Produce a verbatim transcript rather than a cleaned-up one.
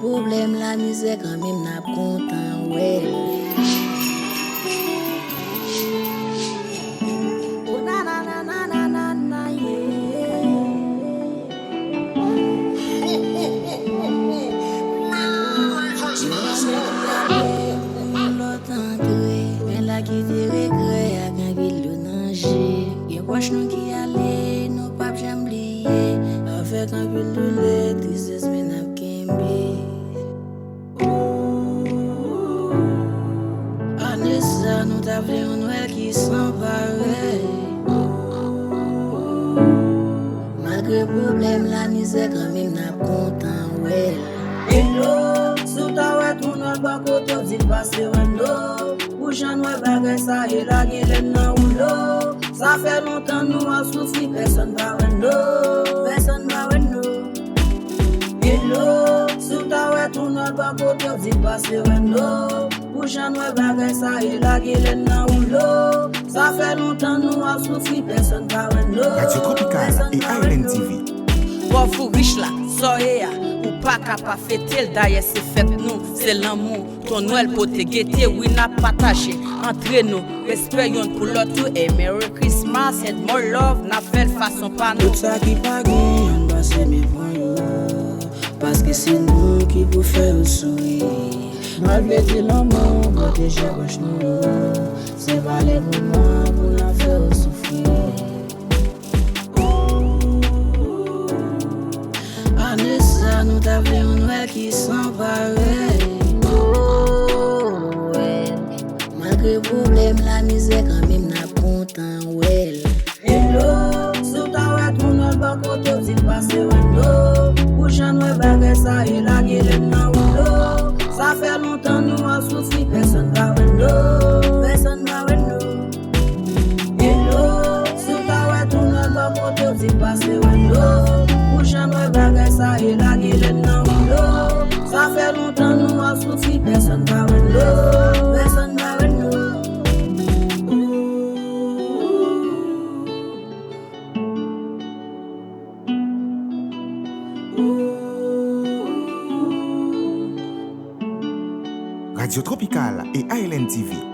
Pwoblèm la mizè kanmenm n ap kontan wè l. O na na na na na na na ye. Lòt antre, men la kite regrè ak anpil dlo nan je. Gen pwòch nou ki ale, nou p ap janm bliye. Avèk anpil doulè, tristès, men n ap kenbe. Ane sa, nou ta vle yon Nwèl ki san parèy. Malgre pwoblèm la mizè, kanmenm n ap kontan wè l. Hello, si w ta wè tou Nwèl bò kote w, di l pase wè nou. Pou jan n wè bagay sa ye, lage lèn nan woulo. Sa fè lontan nou ap soufri, pèsonn pa wè nou. Pèsonn pa wè nou. Hello, si w ta wè tou Nwèl bò kote w, di l pase wè nou. Pou jan n wè bagay sa ye, lage lèn nan woulo. Sa fè lontan nou ap soufri, pèsonn pa wè nou. Radyo Tropikal e Island T V. Pòv ou rich la, sa w ye a, ou pa ka pa fete l, dayè se fèt nou, se lanmou. Ton Nwèl pote gete, wi n ap pataje antre nou. Respè youn pou lòt tou, e Merry Christmas and more love, n ap fè l fason pa nou. Tout sa ki pa gen, ann pase men pran yo. Paske se nou ki pou fè yo souri. Nwèl vle di lanmou, pwoteje pwòch nou yo. Se pa lè moman pou n ap fè yo soufri. Ane sa, nou ta vle yon Nwèl ki san parèy. Oh, wè. Malgre pwoblèm la mizè, kanmenm n ap kontan wè l. Hello, si w ta wè tou Nwèl bò kote w, di l pase wè nou. Pou jan n wè bagay sa ye, lage lèn nan woulo. Sa fè lontan nou ap soufri, pèsonn pa wè nou. Pèsonn pa wè nou. Hello, si w ta wè tou Nwèl bò kote w, di l pase wè nou. Pou jan n wè bagay sa ye, lage lèn nan woulo. Sa fè lontan nou ap soufri, pèsonn pa wè nou. Pèsonn pa wè nou. Radyo Tropikal e Island T V.